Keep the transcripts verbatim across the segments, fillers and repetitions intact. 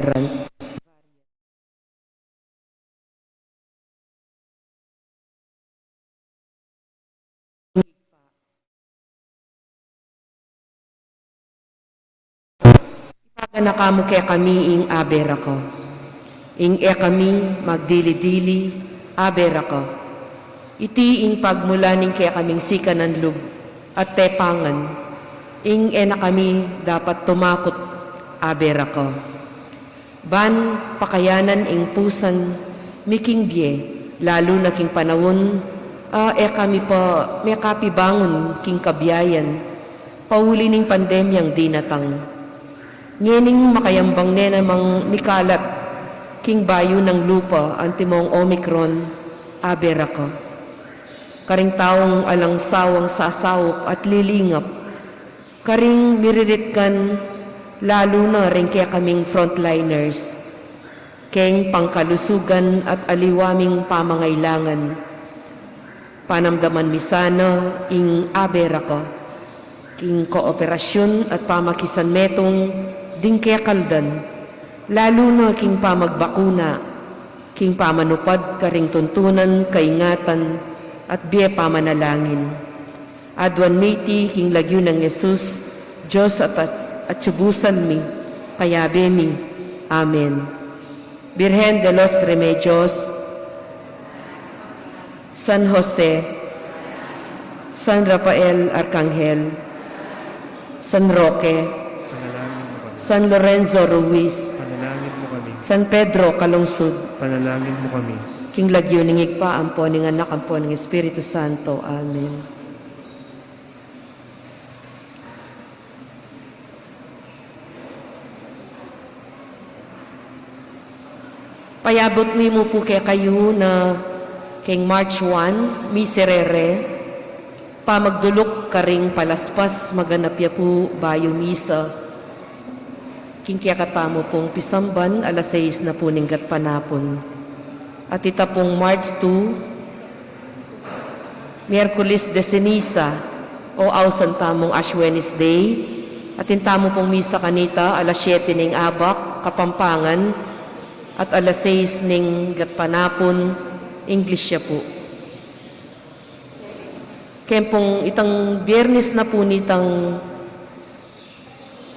Ran. Ipaganaka mu kekami ing Ave Raka. Ing e kami magdili-dili, Ave Raka. Iti ing pagmula ning kekaming sikanan lub at tepangan, ing e na kami dapat tumakut, Ave Raka. Ban pakayanan ing pusan mi king bie, lalu na king panaun a e kami pa mekapibangun king kabiayan, pauli ning pandemyang dinatang. Ngening makayambang ne namang mikalat king bayu nang lupa antimong Omicron, Ave Raka. Karing taung alang sawang sasaup at lilingap, karing miriritkan, lalu na ring kekaming frontliners, keng pangkalusugan at aliwa ming pamangailangan. Panamdaman mi sana ing Ave Raka king kooperasyun at pamakisanmetung ding kekaldan, lalu na king pamagbakuna, king pamanupad karing tuntunan kaingatan at bie pamanalangin. Aduan mi iti king lagyu nang Jesus, Dios at, at, at subusan mi, kayabe mi. Amen. Virgen de los Remedios, San Jose, San Rafael Arcangel, San Roque, Panalangin mo kami. San Lorenzo Ruiz, Panalangin mo kami. San Pedro Calungsod, Panalangin mo kami. King lagyu ning Ibpa, ampo ning Anak, ampo ning Espiritu Santo. Amen. Payabut mi mu pu kekayu na keng March one, Miserere, pamagduluk karing palaspas, maganap ya pu bayu misa. King kekatamu pung pisamban, alas sais na pu ning gatpanapun. At ita pung March two, Miyerkules de Ceniza, o ausan tamung Ash Wednesday, atin tamu pung misa kanita alas siyete ning abak, Kapampangan, at alas sais ning gatpanapun, English ya pu. Keng pung itang Biyernes na pu nitang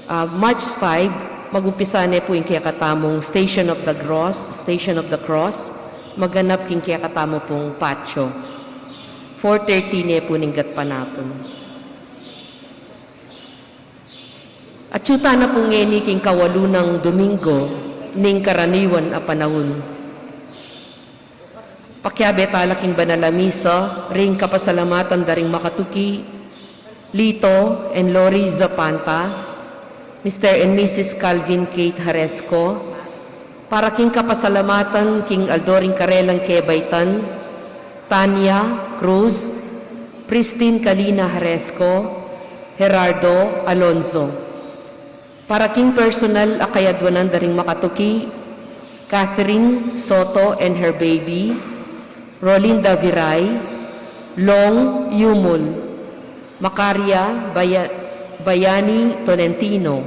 Ah, March five, mag-umpisa ne pu ing kekatamung Station of the Cross, Station of the Cross, maganap king kekatamu pung patio. Four thirty ne pu ning gatpanapun. Atyu tana pu ngeni king kawalu nang Domingo ning karaniwan a panaun. Pakiabe tala king banal a misa ring kapasalamatan da ring makatuki, Lito and Lori Zapanta, Mister and Missus Calvin Kate Haresco, para king kapasalamatan king aldo ring karelang kebaitan, Tanya Cruz, Pristine Kalina Haresco, Gerardo Alonzo. Para king personal a kayadwanan da ring makatuki, Catherine Soto and her baby, Rolinda Viray, Long Yumul, Macaria Baya-, Bayani Tolentino,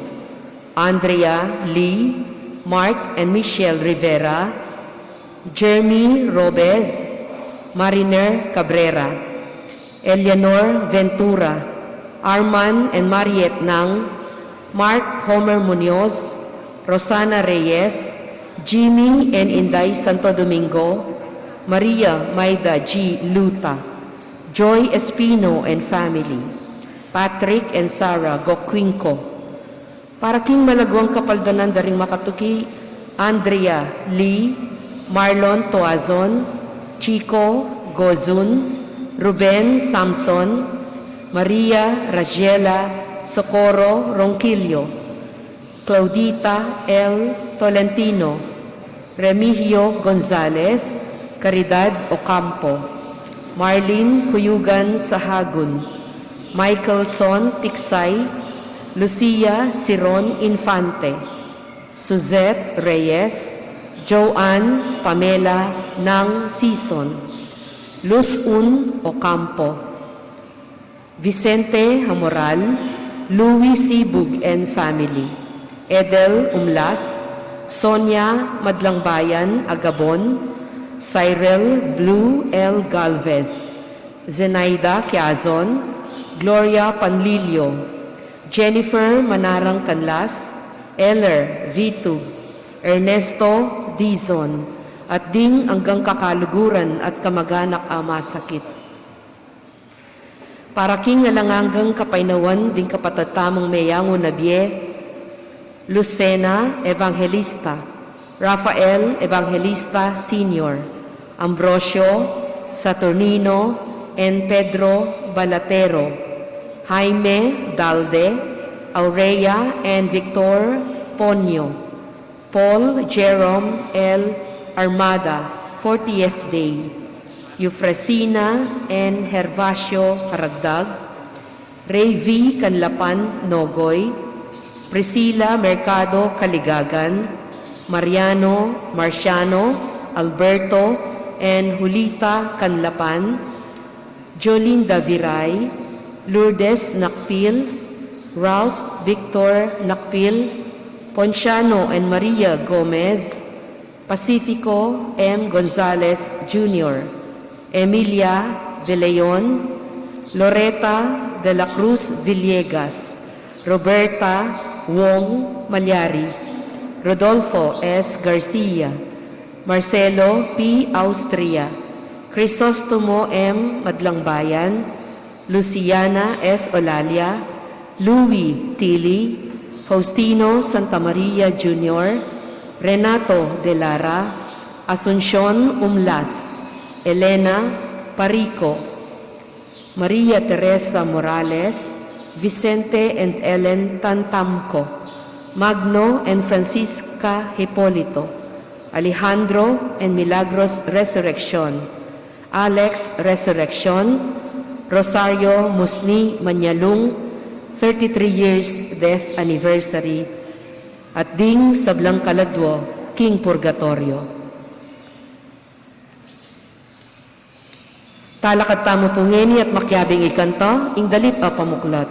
Andrea Lee, Mark and Michelle Rivera, Jeremy Robes, Mariner Cabrera, Eleanor Ventura, Arman and Mariet Nang, Mark Homer Munoz, Rosana Reyes, Jimmy and Inday Santo Domingo, Maria Maida G. Luta, Joy Espino and family, Patrick and Sarah Goquinco, Para king malaguang kapaldanan da ring makatuki, Andrea Lee, Marlon Toazon, Chico Gozun, Ruben Samson, Maria Rajela Socorro Ronquillo, Claudita L. Tolentino, Remigio Gonzalez, Caridad Ocampo, Marlene Cuyugan Sahagun, Michael Son Tiksay, Lucia Siron Infante, Suzette Reyes, Joanne Pamela Nang Sison, Luz Un Ocampo, Vicente Hamoral, Louis Sibug and family, Edel Umlas, Sonia Madlangbayan Agabon, Cyril Blue L. Galvez, Zenaida Quiazon, Gloria Panlilio, Jennifer Manarang Canlas, Eller Vitug, Ernesto Dizon, at ding anggang kakaluguran at kamag-anak a masakit. Para king alang anggang kapaynawan ding kapatad tamung meyangu na bie, Lucena Evangelista, Rafael Evangelista Senior, Ambrosio Saturnino and Pedro Balatero, Jaime Dalde, Aurea and Victor Ponyo, Paul Jerome L. Armada, fortieth day, Eufrasina and Hervacio Caragdag, Rey V. Canlapan Nogoy, Priscila Mercado Caligagan, Mariano Marciano, Alberto and Julita Canlapan, Jolinda Viray, Lourdes Nakpil, Ralph Victor Nakpil, Ponciano and Maria Gomez, Pacifico M. Gonzalez Junior, Emilia De Leon, Loreta de la Cruz Villegas, Roberta Wong Malyari, Rodolfo S. Garcia, Marcelo P. Austria, Crisostomo M. Madlangbayan, Luciana S. Olalia, Louis Tilly, Faustino Santamaria Junior, Renato de Lara, Asuncion Umlas, Elena Parico, Maria Teresa Morales, Vicente and Ellen Tantamco, Magno and Francisca Hipolito, Alejandro and Milagros Resurreccion, Alex Resurreccion, Rosario Musni Manyalung, thirty-three years death anniversary, at ding sablang kaladwa king purgatorio. Talakad tamu pu ngeni at makiabing ikanta ing dalit a pamuklat.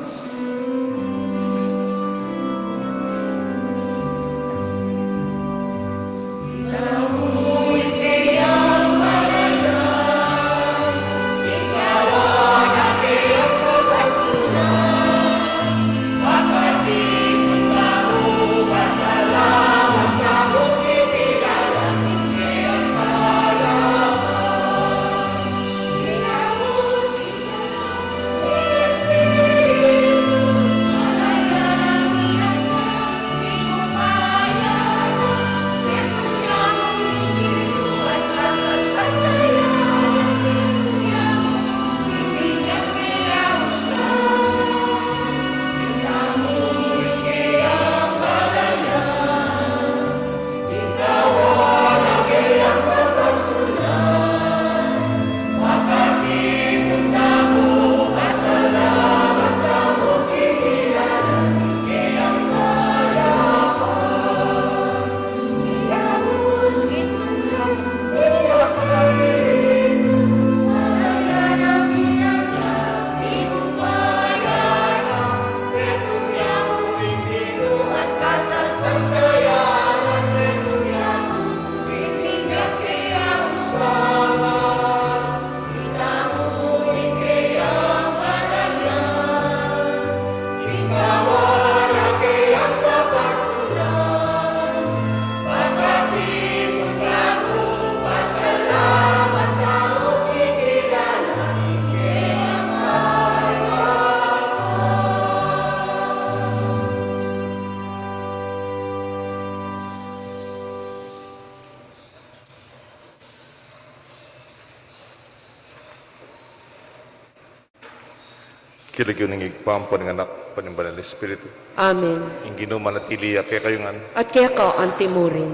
King lagyu ning Ibpa, ampo ning Anak, ampo ning Banal a Espiritu. Amen. Ing Ginu manatili ya kekayu ngan. At keka anti murin.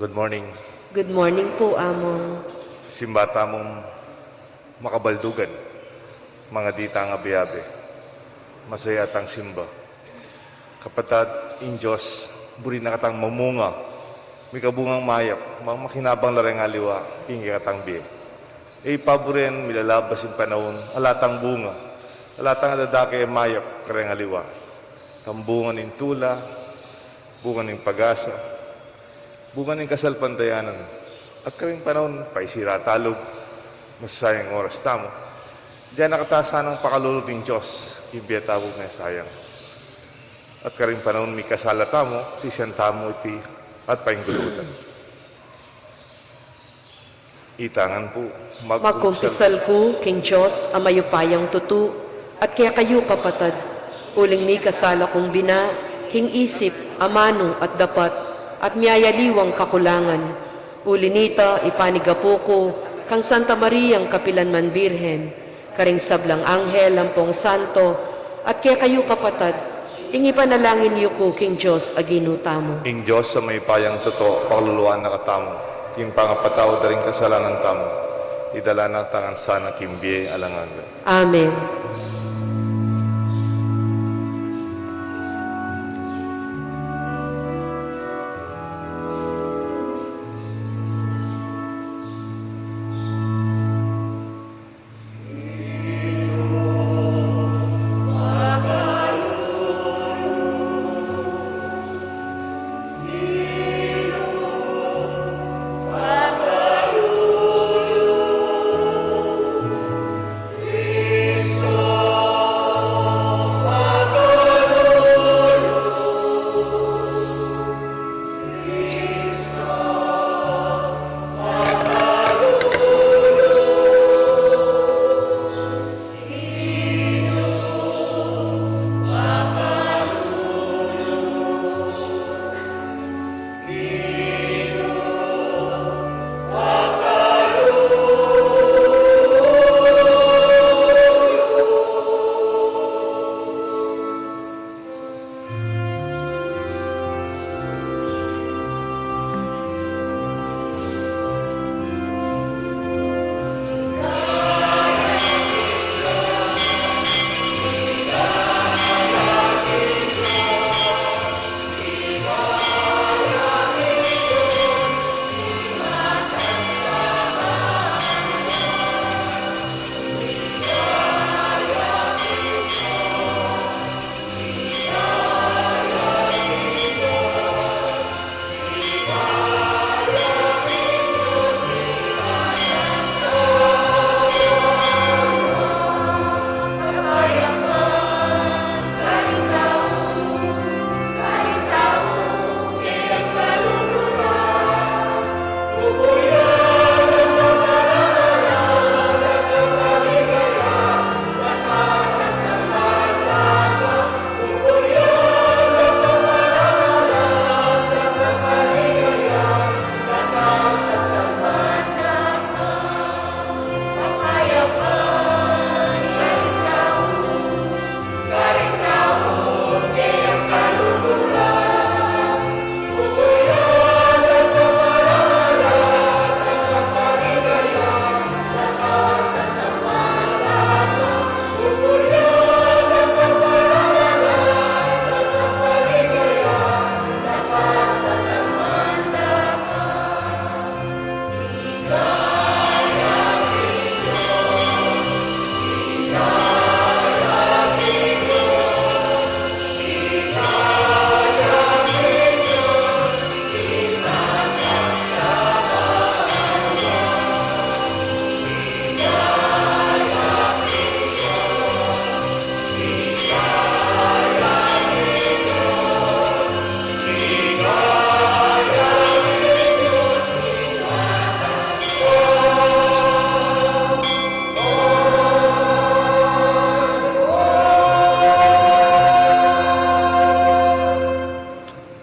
Good morning. Good morning pu, Among. Simba tamung makabaldugan, mangadi tang abe-abe, masaya tang simba. Kapatad, ing Dios buri na katang mamunga, mikabungang mayap, ma-, makinabang la reng aliwa king kekatang bie. E paburen milalabas ing panaun, ala tang bunga, ala tang adadake a mayap kareng aliwa. Tang bunga ning tula, bunga ning pag-asa, Bunga ning kasalpantayanan. At karing panaun, paisira tamu, masasayang oras tamu. Dinan na katamu sanang pakalulu ning Dios, king bie tamu masasayang. At karing panaun mikasala tamu, sisian tamu iti, at painggututan. Itang ngan pu, magkumpisal ku king Dios a mayupayang tutu, at kekayu kapatad, uling mikasala kung bina, king isip, amanu, at dapat, at miyayaliwang kakulangan. Uli nita, ipanigapu ku kang Santa Mariang kapilan man Birhen, karing sablang anghel ampong santo, at kekayu kapatad, ing ipanalangin yu ku king Dios a Ginu tamu. Ing Dios a mayupayang tutu, pakaluluan na katamu, king pangapatawad da ring kasalanan tamu, idala na katamu ngan sana king bie alang angga. Amen.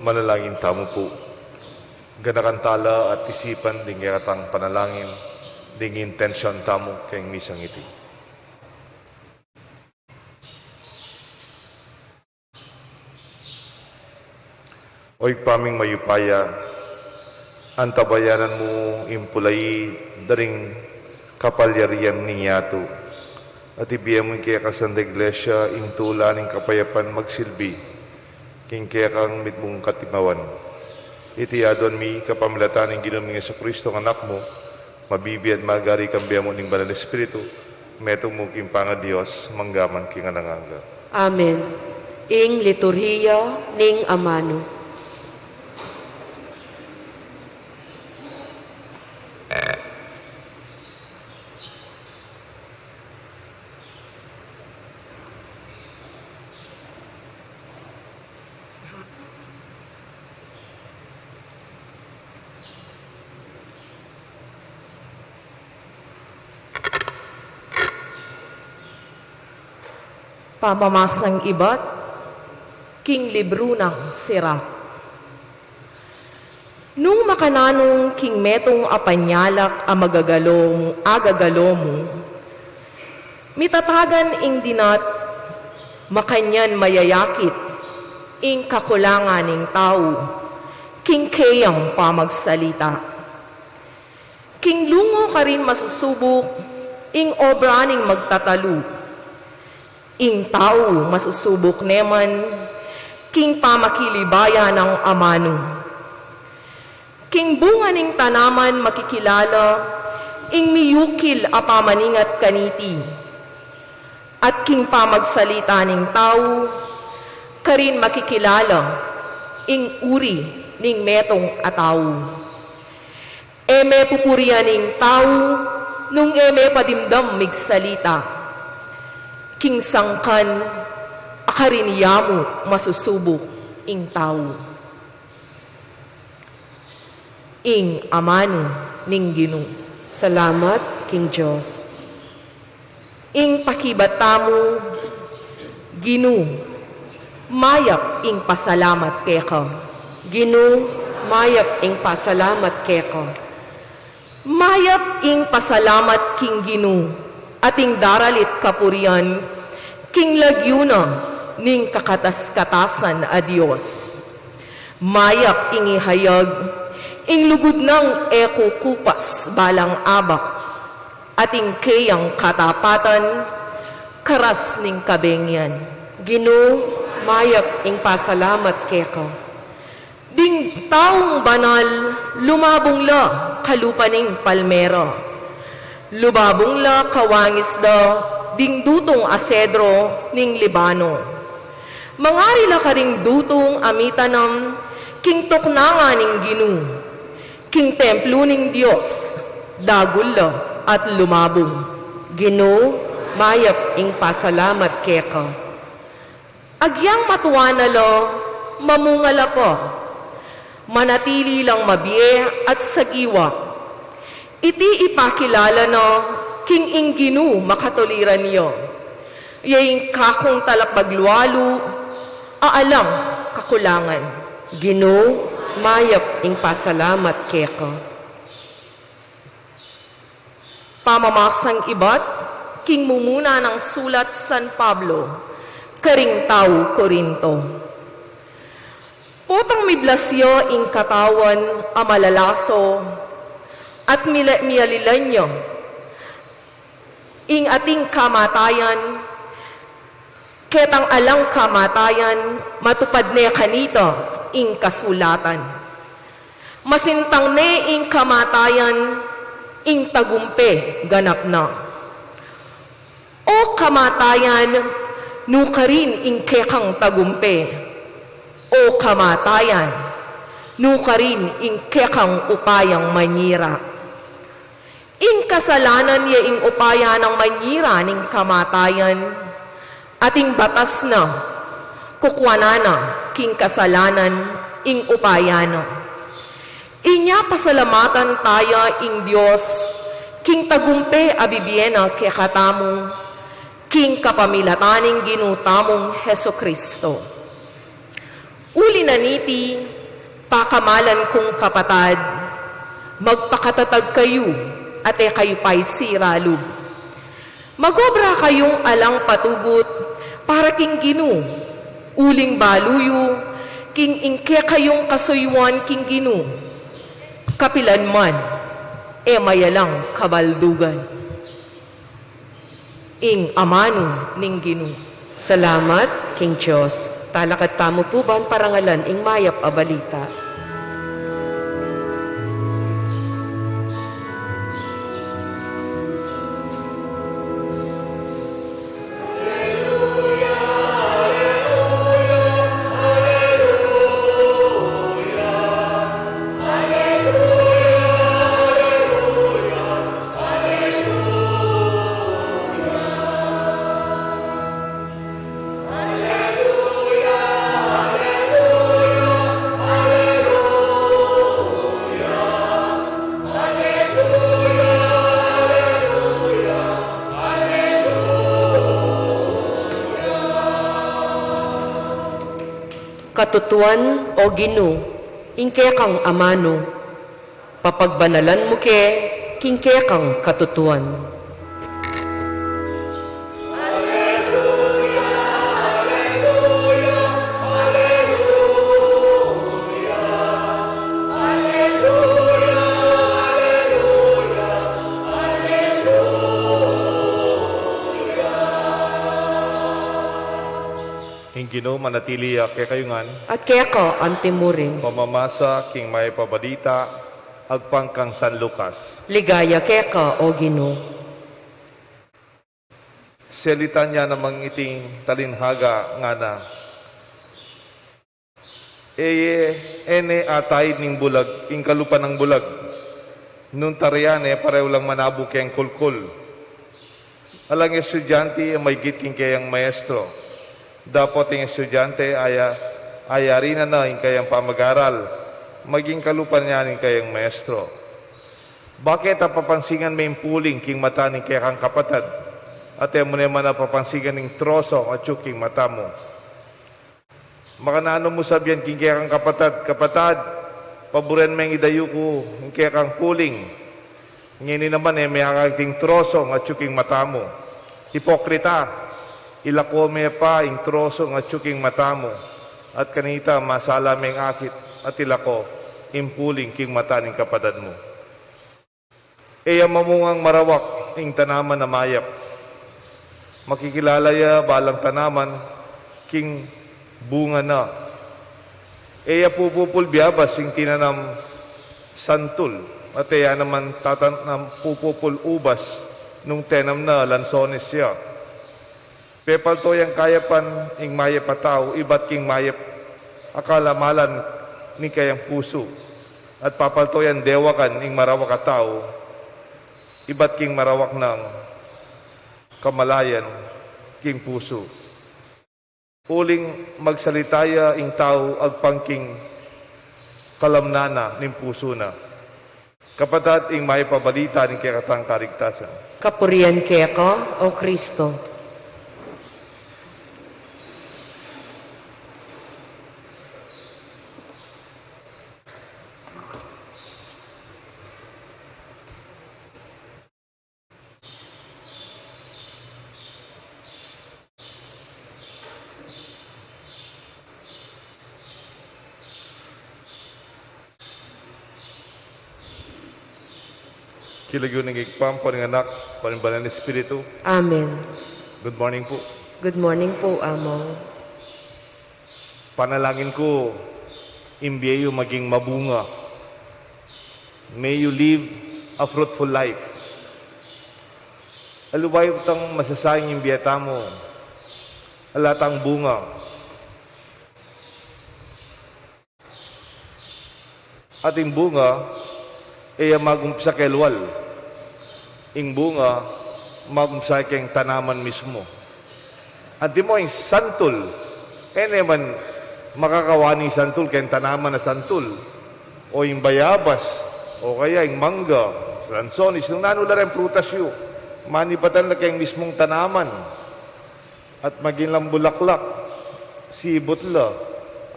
Manalangin tamu pu. Ganakan tala at isipan ding kekatang panalangin, ding intensyon tamu keng misang iti. O Ibpa ming mayupaya, antabayanan mu ing pulai da ring kapalyarian ning yatu, at ibie mu ing kekasang Iglesia ing tula ning kapayapan magsilbi king kekang mitmung katimawan. Iti aduan mi kapamilatan ning Ginu ming Jesucristo, Anak mu, mabibie at magari kambe mu ning Banal Espiritu, metung mu king pangaDios, mangga man king alang angga. Amen. Ing liturhiya ning amanu. Pamamasang ibat king libru nang Sirach. Nung makananu king metung a panyalak a magagalo mu, agagalo mu, mitatagan ing dinat, makanyan mayayakit ing kakulangan ning tau king keyang pamagsalita. King lungu karin masusubuk ing obra ning magtatalu. Ing tau masusubuk ne man king pamakilibaya nang amanu. King bunga ning tanaman makikilala ing miyukil a pamaningat kaniti. At king pamagsalita ning tau, karin makikilala ing uri ning metung a tau. E me pupurian ing tau nung e me padimdam migsalita. King sangkan a karin ya mu masusubuk ing tau. Ing amanu ning Ginu. Salamat king Dios. Ing pakibat tamu, Ginu, mayap ing pasalamat keka. Ginu, mayap ing pasalamat keka. Mayap ing pasalamat king Ginu, at ing daralit kapurian king lagyu na ning kakatas-katasan a Dios. Mayap ing ihayag ing lugud nang e kukupas balang abak, at ing keyang katapatan karas ning kabengian. Ginu, mayap ing pasalamat keka. Ding taung banal, lumabung la kalupa ning palmera. Lumabung la kawangis da ding dutung a sedro ning Libano. Mangari la karing dutung a mitanam king tuknangan ning Ginu. King templu ning Dios, dagul la at lumabung. Ginu, mayap ing pasalamat keka. Agyang matua na la, mamunga la pa. Manatili lang mabie at sagiwa. Iti ipakilala na king ing Ginu makatuliran ya. Ya ing kakung talapaglualu a alang kakulangan. Ginu, mayap ing pasalamat keka. Pamamasang ibat king mumuna nang sulat San Pablo karing tau Corinto. Potang miblasya ing katawan a malalaso at mile-, mialilan ya ing ating kamatayan, ketang alang kamatayan, matupad ne kanita ing kasulatan. Masintang ne ing kamatayan, ing tagumpe ganap na. O kamatayan, nukarin ing kekang tagumpe? O kamatayan, nukarin ing kekang upayang manyira? Ing kasalanan ya ing upaya nang manyira ning kamatayan, at ing batas na kukuanan na king kasalanan ing upaya na. Inya pasalamatan taya ing Dios king tagumpe a bibie na kekatamu king kapamilatan ning Ginu tamung Jesucristo. Uli na niti, pakamalan kung kapatad, magpakatatag kayu at e kayu paisira lub. Magobra kayung alang patugut para king Ginu, uling balu yu king ing kekayung kasuyuan king Ginu. Kapilan man, e mayalang kabaldugan. Ing amanu ning Ginu. Salamat king Dios. Talakad tamu pu ban parangalan ing mayap a balita. Katutuan, O Ginu, ing kekang amanu, papagbanalan mu ke king kekang katutuan. Ing Ginu manatili ya kekayu ngan. At keka antimurin. Pamamasa king Mayap a Balita agpang kang San Lucas. Ligaya keka, O Ginu. Salitan ya namang iting talinhaga, ngana: E ye, e ne ataid ning bulag ing kalupa nang bulag, nung tarian e pareu lang manabu keng kulkul. Alang estudyante a maigit king keyang maestro. Dapot ing estudyante aya, ayari na na ing kayang pamagaral, maging kalupa na ning kayang maestro. Bakit apapansingan me ing puling king mata ning kekang kapatad, at e mu ne man apapansingan ing troso atyu king mata mu? Makananu mu sabian king kekang kapatad, Kapatad, paburen meng idayu ku ing kekang puling, ngeni naman e me akakit ing troso atyu king mata mu? Ipokrita! Ilako me pa ing troso atyu king mata mu, at kanita masala meng akit at ilako ing puling king mata ning kapatad mu. E ya mamungang marawak ing tanaman a mayap. Makikilala ya balang tanaman king bunga na. E ya pupupul biabas ing tinanam santul, at e ya naman tatanam pupupul ubas nung tenam na lansones ya. Pepalto yang kayapan ing mayap a tau ibat king mayap a kalamalan ning kayang pusu, at papalto yang dewakan ing marawak a tau ibat king marawak nang kamalayan king pusu. Uling magsalita ya ing tau agpang king kalamnan na ning pusu na. Kapatad, ing Mayap a Balita ning kekatang kaligtasan. Kapurian keka, O Kristo. King lagyu ning Ibpa, ampo ning Anak, ampo ning Banal a Espiritu. Amen. Good morning po. Good morning po, Among. Panalangin ku, ing bie yu maging mabunga. May you live a fruitful life. Aliwa yu tang masasayang ing bie tamu. Ala tang bunga. At ing bunga, e ya magumpisa keng lual. Ing bunga, magumpisa keng tanaman mismu. Antimo ing santul, e ne man makakawa ning santul keng tanaman a santul, o ing bayabas, o kaya ing mangga, lansones, nung nanu la reng prutas yu, manibatan la keng mismung tanaman. At maging lang bulaklak, sibut la,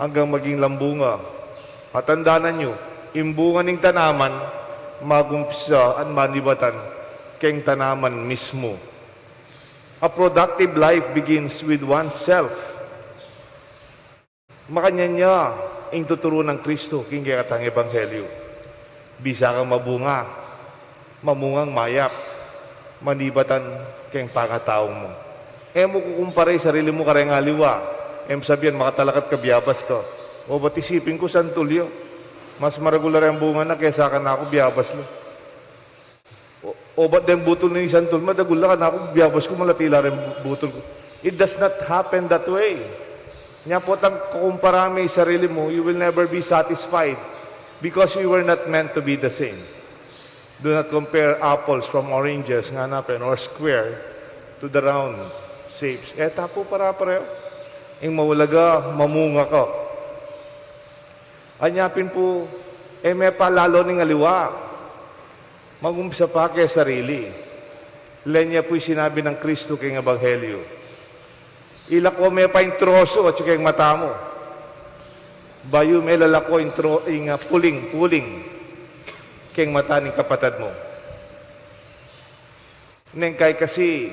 anggang maging lang bunga. Patandanan yu, ing bunga ning tanaman, magumpisa at manibatan keng tanaman mismu. A productive life begins with oneself. Makanyan ya ing tuturu nang Kristo king kekatang ebanghelyu. Bisa kang mabunga, mamungang mayap, manibatan keng pangatau mu. E mu kukumpara ing sarili mu kareng aliwa. E mu sabian, makatalakat ka, biabas ka. O, bat isipin ku santul ya. Mas maragul la reng bunga na kesa kanaku, biabas la. O, o, bat deng butul ning santul, madagul la, kanaku, biabas ku, malati la reng butul ku. It does not happen that way. Nya potang kukumpara me ing sarili mu, you will never be satisfied because we were not meant to be the same. Do not compare apples from oranges, ngana pin, or square to the round shapes. E ta pu para-pareho. Ing maulaga, mamunga ka. Anya pin pu, e me palalu ning aliwa. Magumpisa pa keng sarili. Lenya pu ing sinabi nang Kristo keng ebanghelyu. Ilako me pa ing troso atyu keng mata mu. Bayu me lalako ing tro-, ing, ah, puling, puling keng mata ning kapatad mu. Neng kai kasi,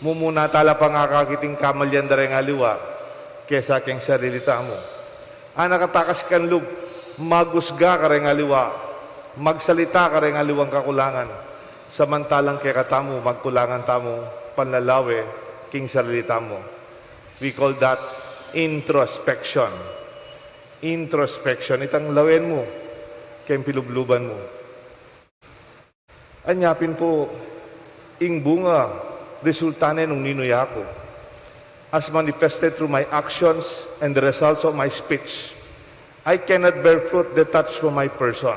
mumuna tala pang akakit ing kamalian da reng aliwa kesa keng sarili tamu. Anak a takas kang lub, magusga kareng aliwa, magsalita kareng aliwang kakulangan, samantalang kekatamu, magkulangan tamu panlalawe king sarili tamu. We call that introspection. Introspection, itang lawen mu keng pilubluban mu. Anya pin pu, ing bunga, resulta ne nung ninu ya ku. As manifested through my actions and the results of my speech, I cannot bear fruit detached from my person.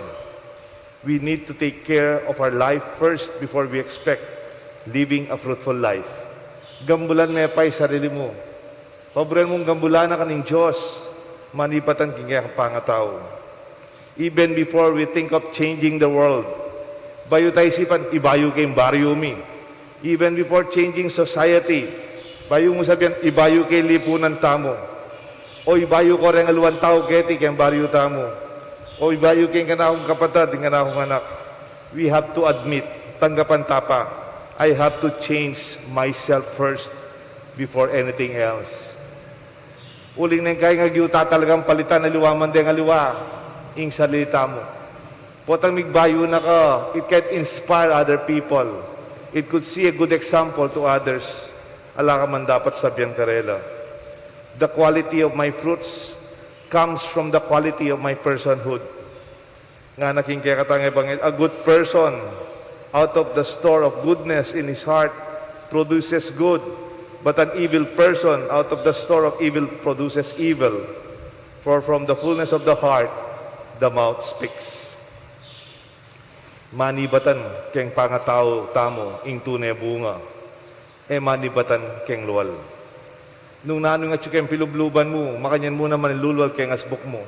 We need to take care of our life first before we expect living a fruitful life. Gambulan me pa ing sarili mu. Paburen mung gambulan na ka ning Dios, manibatan king kekang pangatau. Even before we think of changing the world, bayu ta isipan, ibayu ke ing baryu mi. Even before changing society, bayu mu sabian, ibayu ke ing lipunan tamu. O ibayu ko reng aliwang tau keti keng baryu tamu. O ibayu ke ing kanakung kapatad, ing kanakung anak. We have to admit, tanggapan ta pa, I have to change myself first before anything else. Uling neng kai, ing agyu ta talagang palitan, aliwa man deng aliwa, ing sarili tamu. Potang migbayu na ka, it can inspire other people. It could see a good example to others. Ala ka man dapat sabian karela. The quality of my fruits comes from the quality of my personhood. Ngana king kekatang ebanghelyo, a good person out of the store of goodness in his heart produces good, but an evil person out of the store of evil produces evil. For from the fullness of the heart, the mouth speaks. Manibatan keng pangatau tamu ing tune bunga, e manibatan keng lual. Nung nanu ing atyu keng pilubluban mu, makanyan mu naman ing lulual keng asbuk mu.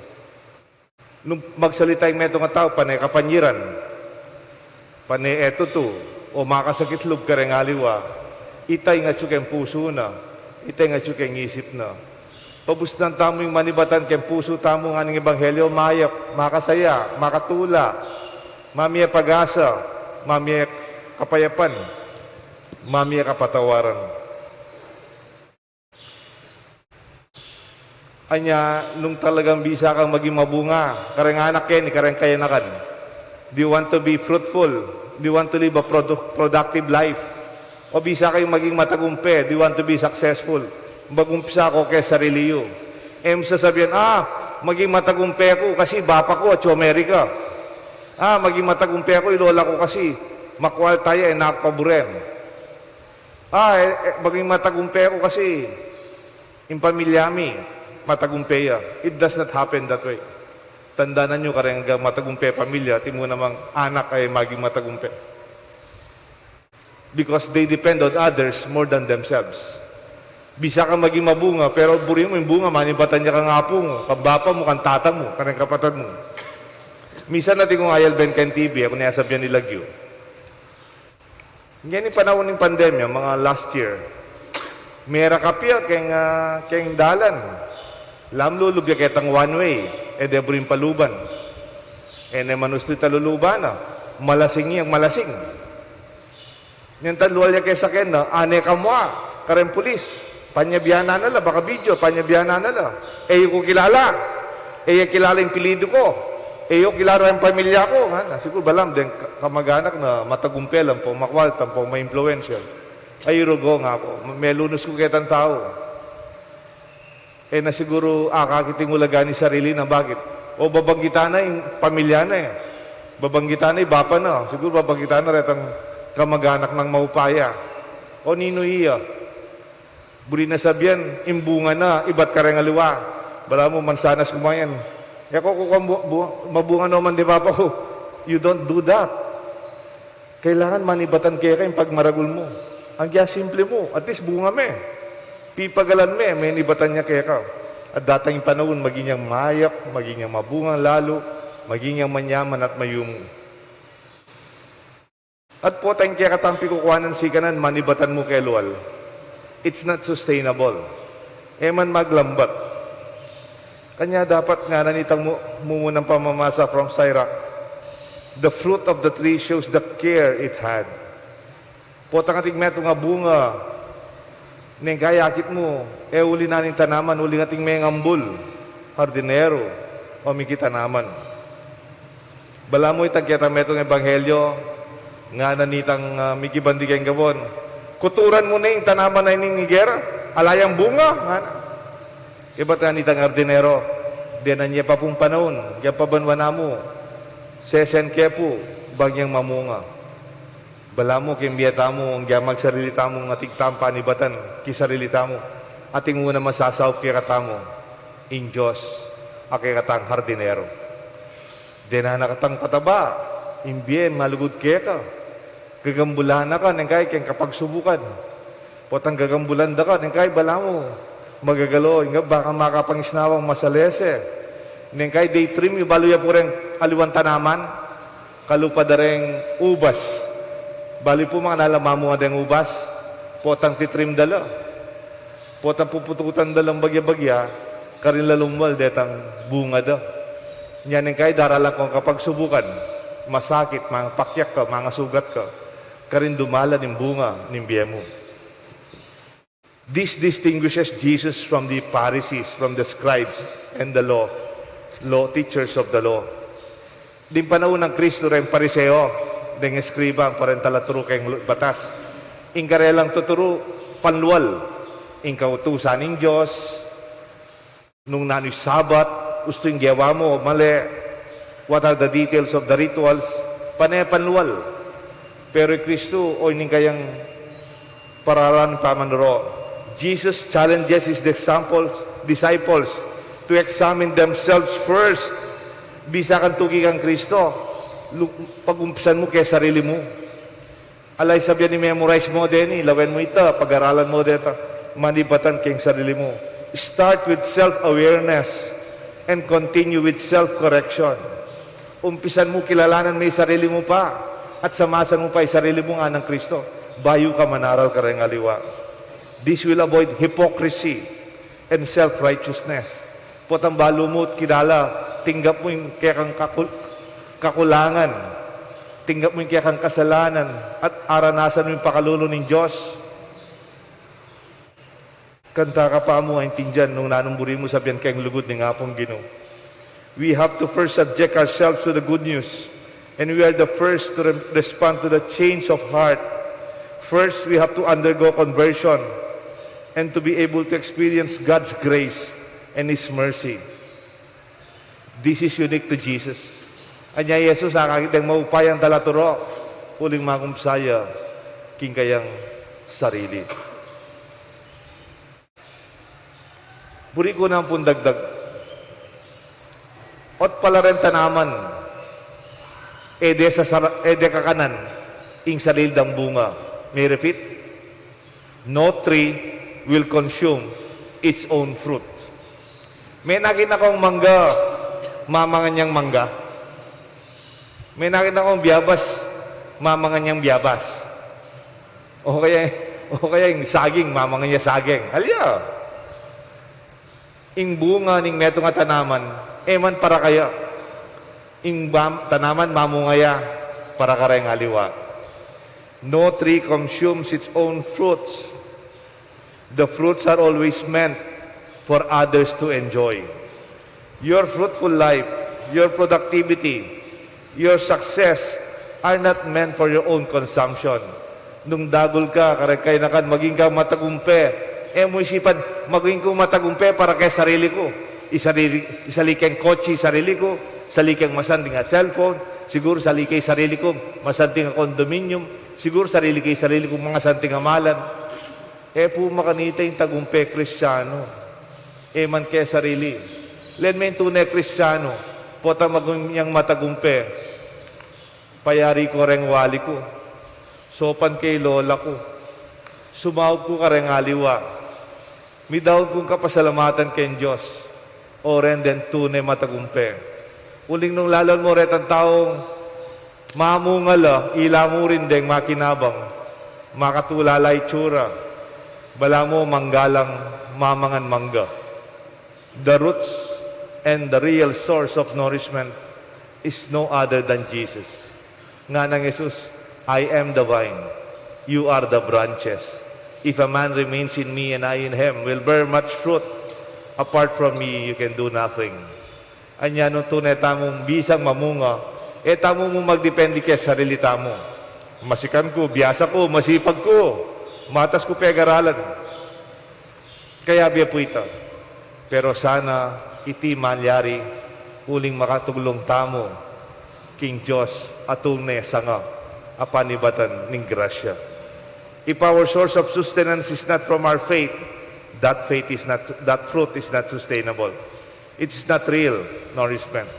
Nung magsalita ing metung a tau, pane kapanyiran, pane e tutu, o makasakit lub kareng aliwa, ita ing atyu keng pusu na, ita ing atyu keng isip na. Pabustan tamu ing manibatan keng pusu tamu, ngana ning ebanghelyo, mayap, makasaya, makatula, mamie pag-asa, mamie kapayapan, mamie kapatawaran. Anya, nung talagang bisa kang maging mabunga, kareng anak keni, kareng kayanakan. Do you want to be fruitful? Do you want to live a produ-, productive life? O bisa kayung maging matagumpe? Do you want to be successful? Mag-umpisa ko keng sarili yu. E mu sasabian, ah, maging matagumpe ku kasi bapa ku atyu Amerika. Ah, maging matagumpe ku, i lola ku kasi makwalta ya, e na ku paburen. Ah, e, e, maging matagumpe ku kasi ing pamilya mi matagumpe ya. It does not happen that way. Tandanan yu, kareng matagumpe pamilya, atin mu namang anak a maging matagumpe. Because they depend on others more than themselves. Bisa kang maging mabunga, pero buri mu ing bunga, manibatan ya kang apu mu, kang bapa mu, kang tata mu, kareng kapatad mu. Misan atin kung ayalben keng T V, aku ne asabian i lagyu. Ngeni panaun ning pandemya, mga last year, merakap ya keng, ah, keng dalan. Lamlulub ya ketang one way, e de buring paluban. E ne manustud a luluban na, malasing yang malasing. Nyan ta lual ya keng sakyan na, ane kamua kareng pulis. Panyabianan na la, baka video, panyabianan na la. E yu ku kilala. E ya kilala ing apelyidu ku. E yu kilala ing pamilya ku. Ngana, siguru balam deng ka-, kamaganak na matagumpe la, ampo makwalta, ampo maimpluwensya. Ay, rugo, ngana ku, melunus ku ketang tau. E na siguru akakit ing ulaga ning sarili na, bakit? O babanggitan na ing pamilya na e. Babanggitan na ing bapa na. Siguru babanggitan na retang kamaganak nang maupaya. O ninu iya? Buri na sabian, ing bunga na ibat kareng aliwa. Balamu mansanas ku mayan. E ku, ku, ku, bu-, bu-, mabunga no man deng bapa ku. You don't do that. Kailangan manibatan keka ing pagmaragul mu. Agyang simple mu, at least bunga me. Pipagalan me, menibatan ya keka. At datang ing panaun, maging yang mayap, maging yang mabunga lalu, maging yang manyaman at mayumu. At potang kekatang pikukuanan sikanan, manibatan mu keng lual. It's not sustainable. E man maglambat. Kanya dapat ngana nitang mu-, mumunang pamamasa from Sirach, the fruit of the tree shows the care it had. Potang ating metung a bunga, neng kayakit mu, e uli na ning tanaman, uling ating mengambul, hardinero, o mikitanaman. Balamu itang ketang metung ebanghelyo, ngana nitang, ah, mikibandi keng gabon, "Kuturan mu ne ing tanaman a ini ning higera, ala yang bunga," ngana. Ibat ngana nitang hardinero, "Denan ye pa pung panaun, yang pabanua na mu, sesen ke pu, bang yang mamunga." Balamu keng bie tamu, angga magsarili tamung ating tampanibatan, king sarili tamu, ating una masasaup kekatamu, ing Dios, a kekatang hardinero. Denan na katang pataba, ing bie malugud keka. Gagambulan na ka, neng kay keng kapagsubukan. Potang gagambulan da ka, neng kay balamu magagalo, inga baka makapangisnawang masalese. Neng kay day trim, yu balu ya pu reng aliwang tanaman, kalupa da reng ubas. Balu pu makananu la mamunga deng ubas, potang titrim da la. Potang pupututan da lang bagya-bagya, karin la lumwal detang bunga da. Nya neng kay daralan kong kapagsubukan, masakit, mangapakyak ka, mangasugat ka, karin dumalan ing bunga ning bie mu. This distinguishes Jesus from the Pharisees, from the scribes and the law, law teachers of the law. Ding panaun nang Kristu reng Pariseo, deng eskriba, ampong reng talaturu keng lu-, batas. Ing karelang tuturu, panlual. Ing kautusan ning Dios, nung nanu ing Sabat, ustu ing gewa mu, mali. What are the details of the rituals? Pane panlual. Pero i Kristu, o ining kayang paralan pamanuru. Jesus challenges his examples, disciples to examine themselves first. Bisa kang tuki kang Kristo, lu-, pagumpisan mu keng sarili mu. Ala ing sabian i memorize mu deni, lawen mu ita, pag-aralan mu deta, manibatan keng sarili mu. Start with self-awareness and continue with self-correction. Umpisan mu, kilalanan me ing sarili mu pa, at samasan mu pa ing sarili mu, nganang Kristo, bayu ka manaral kareng aliwa. This will avoid hypocrisy and self-righteousness. Potang balu mu, kilala, tinggap mu ing kekang kakul-, kakulangan, tinggap mu ing kekang kasalanan, at aranasan mu ing pakalulu ning Dios. Kanta ka pa mu aintindian nung nanung buri mu sabian keng lugud ning Apung Ginu. We have to first subject ourselves to the good news. And we are the first to re-, respond to the change of heart. First, we have to undergo conversion and to be able to experience God's grace and His mercy. This is unique to Jesus. Anya Jesus, akakit deng maupayang talaturu, uling makumpisa ya king kayang sarili. Buri ku nang pundagdag. Ot pala reng tanaman, e de sasara-, e de kakanan ing sarili dang bunga. May I repeat? No tree will consume its own fruit. Menakit na kong mangga, mamangan yang mangga. Menakit na kong biabas, mamangan yang biabas. O kaya, o kaya ing saging, mamangan ya saging. Alya. Ing bunga ning metung a tanaman, e man para kaya. Ing bam-, tanaman mamunga ya para kareng aliwa. No tree consumes its own fruits. The fruits are always meant for others to enjoy. Your fruitful life, your productivity, your success are not meant for your own consumption. Nung dagul ka, kareng kayanakan, maging ka matagumpe. E mu isipan, maging ku matagumpe para keng sarili ku. Isarili, isali keng kotse sarili ku, isali keng masanting a cellphone, siguru isali ke sarili ku masanting a condominium, siguru isarili ke sarili ku masanting a malan. E pu makanita ing tagumpe Kristiano. E man keng sarili. Len me ing tune Kristiano, potang maging yang matagumpe, payari ku kareng wali ku, saupan ke ing lola ku, sumaup ku kareng aliwa, midaun kung kapasalamatan keng Dios, o ren deng tune matagumpe. Uling nung laluan mu retang taung mamunga la, ila mu rin deng makinabang, makatulala itsura, balamu mangga lang mamangan mangga. The roots And the real source of nourishment is no other than Jesus. Ngana nang Jesus, "I am the vine, you are the branches. If a man remains in me and I in him, will bear much fruit. Apart from me, you can do nothing." Anya nung tune tamung bisang mamunga, e tamu mu magdepende keng sarili tamu. Masikan ku, biasa ku, masipag ku, matas ku pegaralan. Kayabe pu ita. Pero sana iti malyari uling makatuglung tamu king Dios a tune sanga a panibatan ning grasya. If our source of sustenance is not from our faith, that faith is not, that fruit is not sustainable. It's not real nourishment.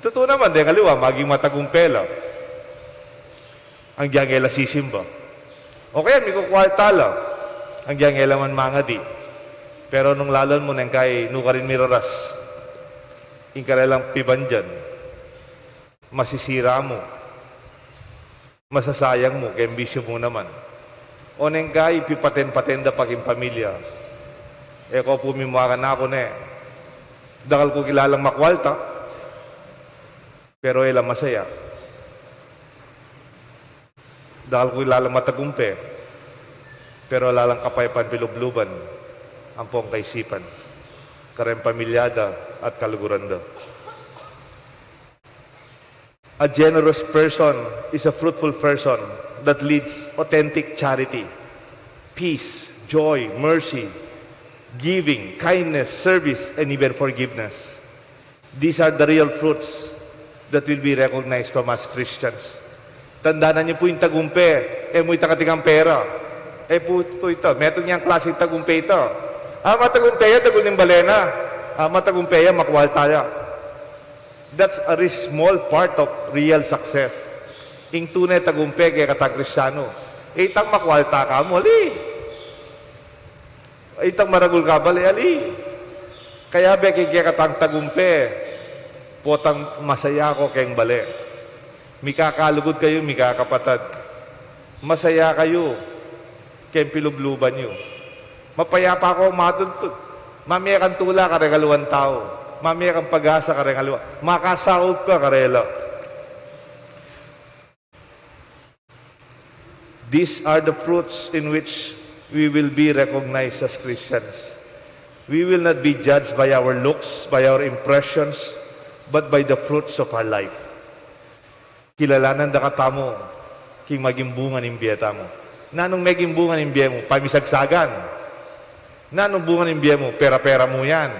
Tutu naman, deng aliwa, maging matagumpe la. Anggiyang e la sisimba. O kaya mikukwarta la, anggiyang e la man mangadi. Pero nung lalan mu neng kai nukarin miraras, ing karelang pibandian, masisira mu, masasayang mu, keng bisyu mu naman. O neng kai pipaten-paten da pa king pamilya. E ko pu mimuakan aku ne. Dakal ku kilalang makwarta, pero e la masaya. Dakal ku kilalang matagumpe, pero ala lang kapayapan king lubluban ampong kaisipan, kareng pamilya da at kaluguran da. A generous person is a fruitful person that leads authentic charity, peace, joy, mercy, giving, kindness, service, and even forgiveness. These are the real fruits that will be recognized from us Christians. Tandanan yu pu ing tagumpe, e mu ita katingang pera. E pu ita, metung yang klaseng tagumpe ita. A, matagumpe ya, dagul ning bale na. A, matagumpe ya, makwarta ya. That's a very small part of real success. Ing tune tagumpe kekatang Kristiyanu, e itang makwarta ka mu, ali. Itang maragul ka bale, ali. Kayabe king kekatang tagumpe, potang masaya ko keng bale. Mikakalugud kayu, mikakapatad. Masaya kayu keng pilubluban yu. Mapayapa ko matudtud. Mamie kang tula kareng aliwang tau. Mamie kang pag-asa kareng aliwa. Makasaup ka karela. These are the fruits in which we will be recognized as Christians. We will not be judged by our looks, by our impressions, but by the fruits of our life. Kilalanan da katamu king maging bunga ning bie tamu. Nanung meging bunga ning bie mu? Pamisagsagan. Nanung bunga ning bie mu? Pera-pera mu yan.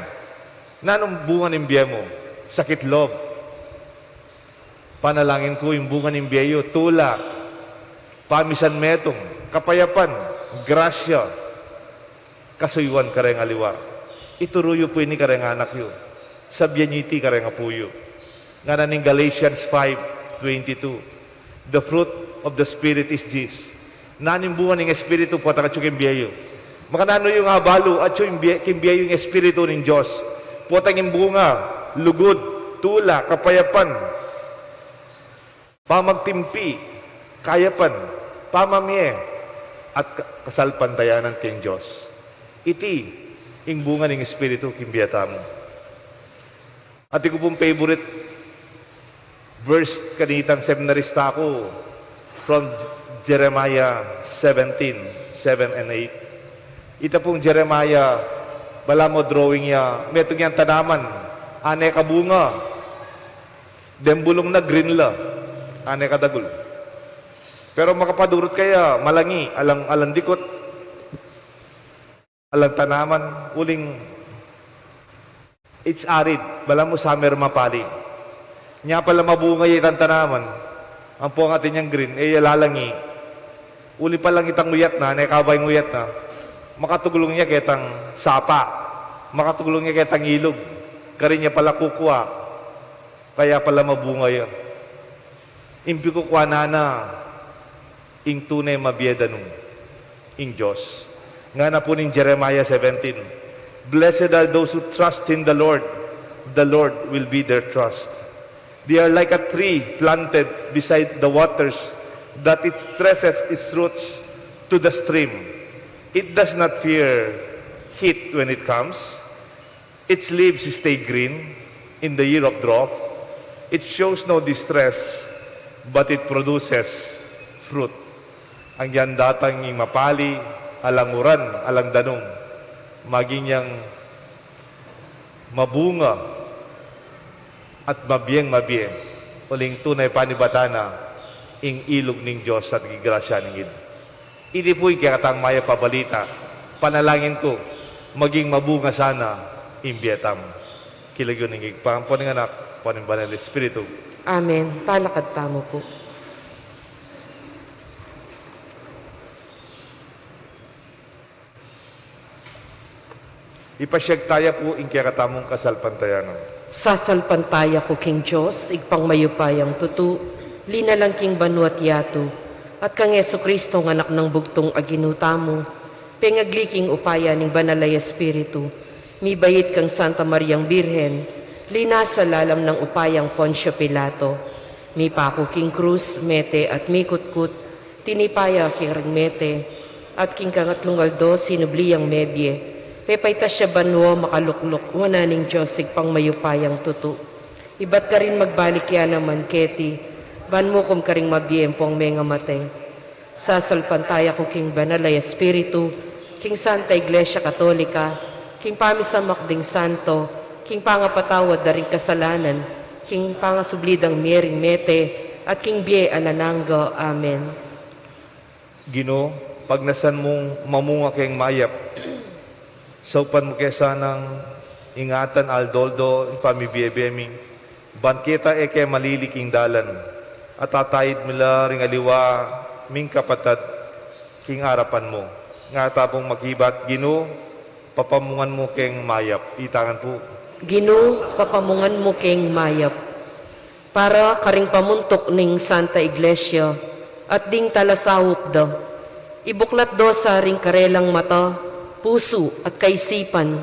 Nanung bunga ning bie mu? Sakit loob. Panalangin ku ing bunga ning bie yu, tula, pamisan metung, kapayapan, grasya, kasuyuan kareng aliwa. Ituru yu pu ini kareng anak yu. Sabian yu iti kareng apu yu. Ngana ning Galatians five twenty-two, "The fruit of the Spirit is this." Nanu ing bunga ning Espiritu potang atyu king bie yu? Makananu yu nga balu atyu ing bie, king bie yu ing Espiritu ning Dios? Potang ing bunga, lugud, tula, kapayapan, pamagtimpi, kayapan, pamamie, at ka-, kasalpantayanan king Dios. Iti ing bunga ning Espiritu king bie tamu. Atiu pung favorite verse kanitang seminarista ku from Jeremiah seventeen, seven and eight. Ita pung Jeremiah, balamu drawing ya, metung yang tanaman, ane kabunga, deng bulung na green la, ane kadagul. Pero makapadurut kaya, malangi, alang, alang dikut, alang tanaman, uling it's arid, balamu summer mapali. Nya pala mabunga ya itang tanaman, ampong atin yang green, e ya lalangi. Uli pa lang itang uyat na, ane kabang uyat na, makatuglung ya ketang sapa, makatuglung ya ketang ilug, karin ya pala kukua, kaya pala mabunga ya. Ing pikukua na na, ing tune mabie da nu, ing Dios. Ngana pu ning Jeremiah seventeen, "Blessed are those who trust in the Lord. The Lord will be their trust. They are like a tree planted beside the waters that it stretches its roots to the stream. It does not fear heat when it comes. Its leaves stay green. In the year of drought, it shows no distress, but it produces fruit. Ang yan datang ing mapali, alang uran, alang danum, maging yang mabunga at mabieng mabie, uling tunay panibatan na ing ilug ning Dios at ing grasya ning Ginu. Iti pu ing kekatang mayap a balita. Panalangin ku, maging mabunga sana ing bie tamu. King lagyu ning Ibpa, ampo ning Anak, ampo ning Banal Espiritu. Amen. Talakad tamu pu. Ipasiag taya pu ing kekatamung kasalpantayanan. Sasalpantaya ku king Dios, Ibpang mayupayang tutu, linalang king banua't yatu, at kang Jesucristo, Anak nang bugtung a Ginu tamu, pengagli king upaya ning Banal a Espiritu, mibait kang Santa Mariang Birhen, linasa lalam nang upayang Poncio Pilato, mipaku king krus, mete at mikutkut, tinipa ya karing mete, at king kangatlung aldo sinubli yang mebie, pepaitas ya banua makalukluk wanan ning Dios Ibpang mayupayang tutu. Ibat karin magbalik ya naman keti, ban mukum karing mabie ampong mengamatey. Sasalpantaya ku king Banal a Espiritu, king Santa Iglesia Katolika, king pamisamak ding santo, king pangapatawad da ring kasalanan, king pangasubli dang mie ring mete, at king bie alang angga. Amen. Ginu, pagnasan mung mamunga keng mayap. Saupan mu ke sanang ingatan aldo-aldo ing pamibiebie mi, ban keta e ke malili king dalan, at ataid mi la ring aliwa ming kapatad king arapan mu. Nga tapung makibat, Ginu, papamungan mu keng mayap. Itangan pu. Ginu, papamungan mu keng mayap. Para karing pamuntuk ning Santa Iglesia at ding talasaup da, ibuklat do sa ring karelang mata, pusu at kaisipan,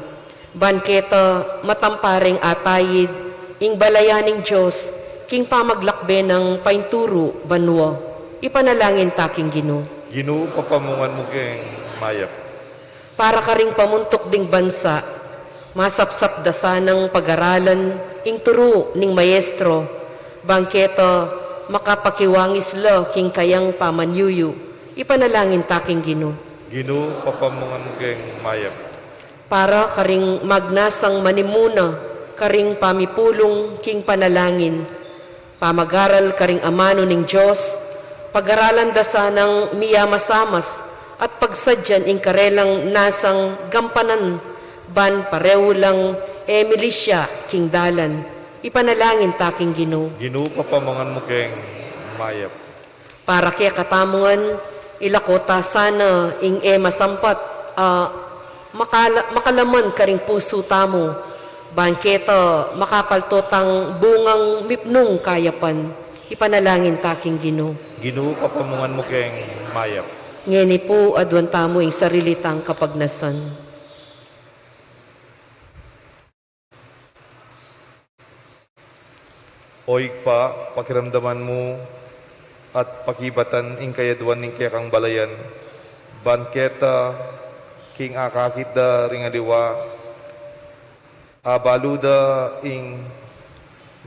ban keta matampa reng ataid ing balayan ning Dios king pamaglakbe nang painturu banua. Ipanalangin ta king Ginu. Ginu, papamungan mu keng mayap. Para karing pamuntuk ding bansa, masapsap da sanang pagaralan ing turu ning maestro, ban keta makapakiwangis la king kayang pamanyuyu. Ipanalangin ta king Ginu. Ginu, papamungan mu keng mayap. Para karing magnasang manimuna karing pamipulung king panalangin, pamagaral karing amanu ning Dios, pagaralan da sanang miyamasamas at pagsadyan ing karelang nasang gampanan, ban pareu lang e milisya king dalan. Ipanalangin ta king Ginu. Ginu, papamungan mu keng mayap. Para kekatamu ngan, ilako ta sana ing e masampat a makala-, makalaman karing pusu tamu, ban keta makapalto tang bungang mipnung kayapan. Ipanalangin ta king Ginu. Ginu, papamungan mu keng mayap. Ngeni pu, aduan tamu ing sarili tang kapagnasan. O Ibpa, pakiramdaman mu at pakibatan ing kayaduan ning kekang balayan, ban keta king akakit da ring aliwa, abalu da ing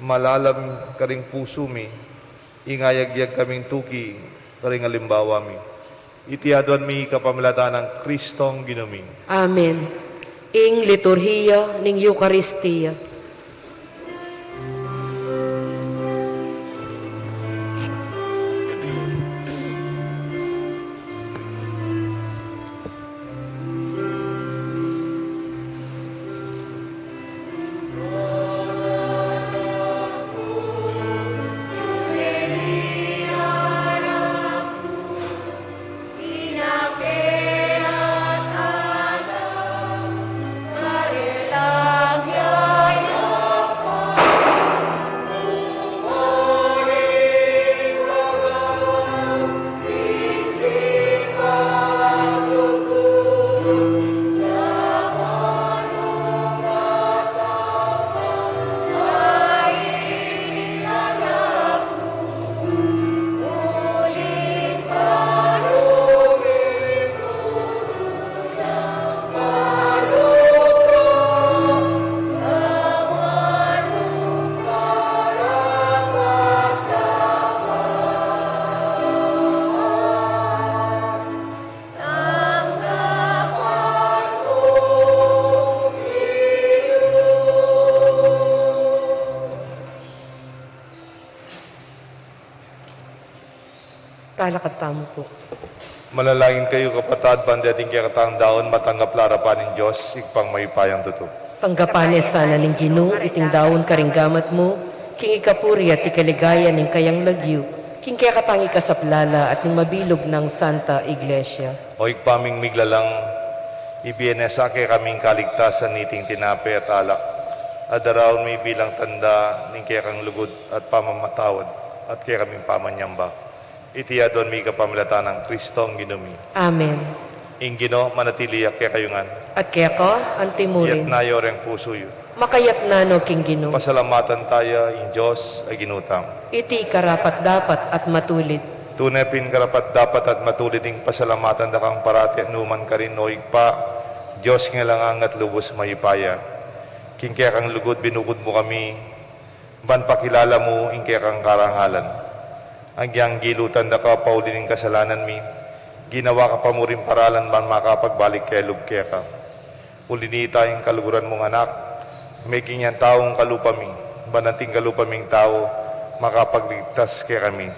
malalam karing pusu mi, ing ayagyag kaming tuki karing alimbawa mi. Iti aduan mi kapamilatan nang Kristong Ginu mi. Amen. Ing liturhiya ning Eukaristia. Lakad tamu pu. Manalangin kayu, kapatad, ban deting kekatang daun matanggap la arapan ning Dios, Ibpang mayupayang tutu. Tanggapan na sana ning Ginu iting daun karing gamat mu, king ikapuri at ikaligaya ning kayang lagyu, king kekatang ikasaplala at ning mabilug nang Santa Iglesia. O Ibpa ming miglalang, ibie mu sa kekami ing kaligtasan niting tinape at alak, a daraun mi bilang tanda ning kekang lugud at pamamatawad at kekaming pamanyamba. Iti aduan mi kapamilatan nang Kristong Ginu mi. Amen. Ing Ginu manatili ya kekayu ngan. At keka antimurin. Iyatas yu reng pusu yu. Makayatas no king Ginu. Pasalamatan taya ing Dios a Ginu tamu. Iti karapat-dapat at matulid. Tune pin karapat-dapat at matulid ing pasalamatan da kang parati at nukarin man, O Ibpa, Dios ning alang angga at lubus mayupaya. King kekang lugud binukud mu kami, ban pakilala mu ing kekang karangalan. Agyang gilutan da ka pauli ning kasalanan mi, ginawa ka pa mu ring paralan ban makapagbalik kelub keka. Uli na nita ing kaluguran mung Anak, meging yang taung kalupa mi, ban anting kalupa ming tau, makapagligtas kekami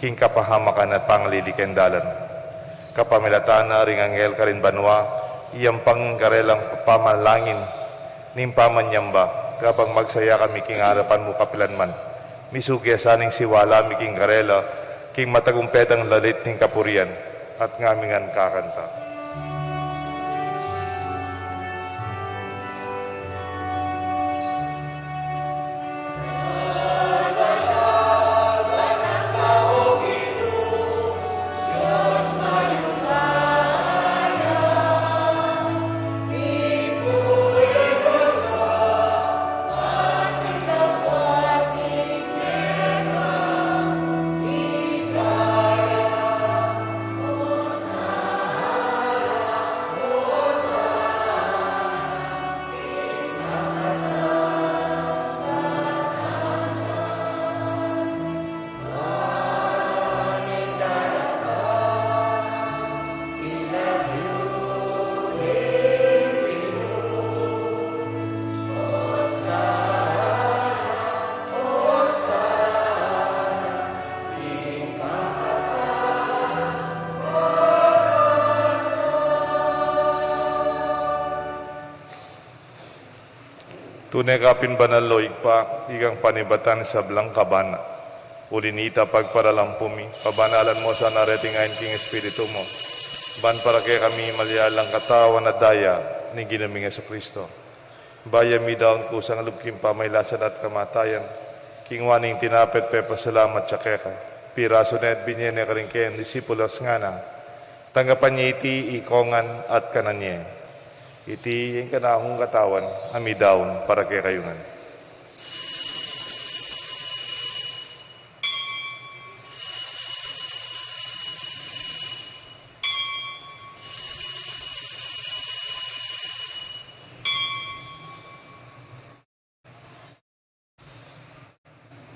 king kapahamakan at pangalili keng dalan. Kapamilatan na ring anghel karin banua, iyampang karelang pamanalangin ning pamanyamba, kabang magsaya kami king arapan mu kapilan man. Misugi ya sa ning siwala mi king karela, king matagumpet a lalit ning kapurian, at ngami ngan kakanta. Tune ka pin banal, o Ibpa, ikang panibatan ning sablang kabana. Uli na nita, pagparalampu mi, pabanalan mu sana reting ain king Espiritu mu, ban para kekami malyari lang katawan at daya ning Ginu ming Jesucristo. Bayu mi daun kusang lub king pamailasan at kamatayan, kinua ne ing tinape at pepasalamat ya keka, pirasu ne at binie ne karing kayang disipulus, ngana: Tanggapan ye iti ikong ngan at kanan ye. Iti ing kanakung katawan a midaun para kekayu ngan.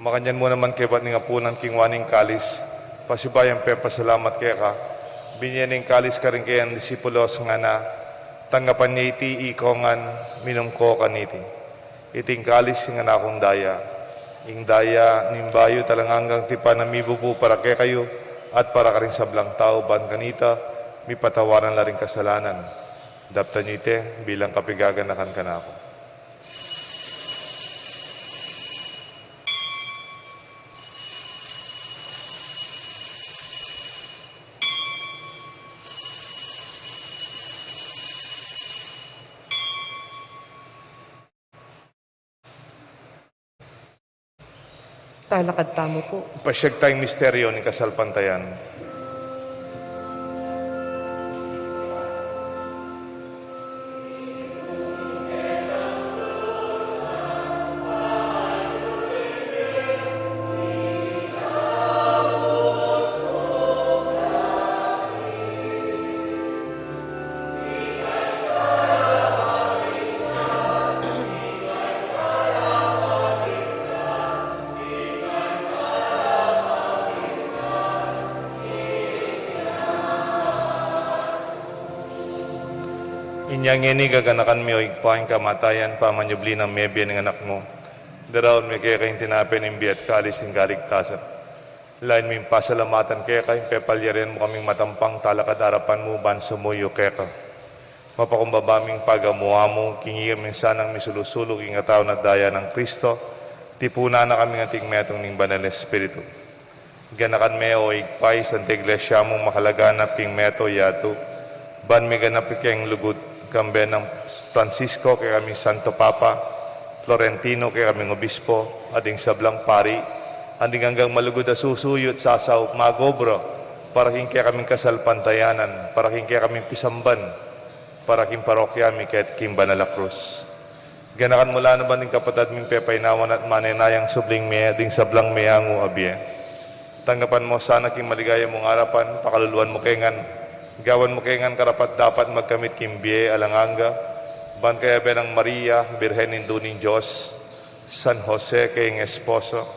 Makanyan mu naman kaybat ning apunan, kinua ne ing kalis, pasibayu yang pepasalamat keka, binie ne ing kalis karing kayang disipulus, ngana: Tanggapan ye iti ikong ngan, minum ko kaniti. Iti ing kalis ning kanakung daya, ing daya ning bayu at alang anggang tipan a mibubu para kekayu at para karing sablang tau, ban kanita mipatawaran la ring kasalanan. Daptan yu iti bilang kapaganakan kanaku. Talakad tamu pu. Pasiag taya ing misteryu ning kasalpantayan. Inya ngeni gaganakan mi, o Ibpa, ing kamatayan pamanyubli nang mebie ning Anak mu. Daraun mi keka ing tinape ning bie at kalis ning kaligtasan. Lain ming pasalamatan keka ing pepalyarian mu kaming matampang talakad king arapan mu ban sumuyu keka. Mapakumbaba ming pagamu-amu king iya ming sanang misulu-sulu king katawan at daya nang Kristo, tipunan na kaming anting metung ning Banal Espiritu. Ganakan me, o Ibpa, ing Santa Iglesia mung makalaganap king meto yatu, ban miganap king lugud, kambe nang Francisco kekaming Santo Papa, Florentino kekaming Obispo, at ding sablang pari, at ding anggang malugud a susuyu at sasaup mag-obra, para king kekaming kasalpantayanan, para king kekaming pisamban, para king parokya mi ket king Banal a Krus. Ganakan mu la naman ding kapatad ming pepainawan at manenayang subling me-, ding sablang meangu a bie. Tanggapan mu sana king maligaya mung arapan, pakaluluan mu ke ngan, gawan mu ke ngan karapat-dapat magkamit king bie alang angga, ban kayabe nang Maria, Birhen Indu ning Dios, San Jose kayang esposo,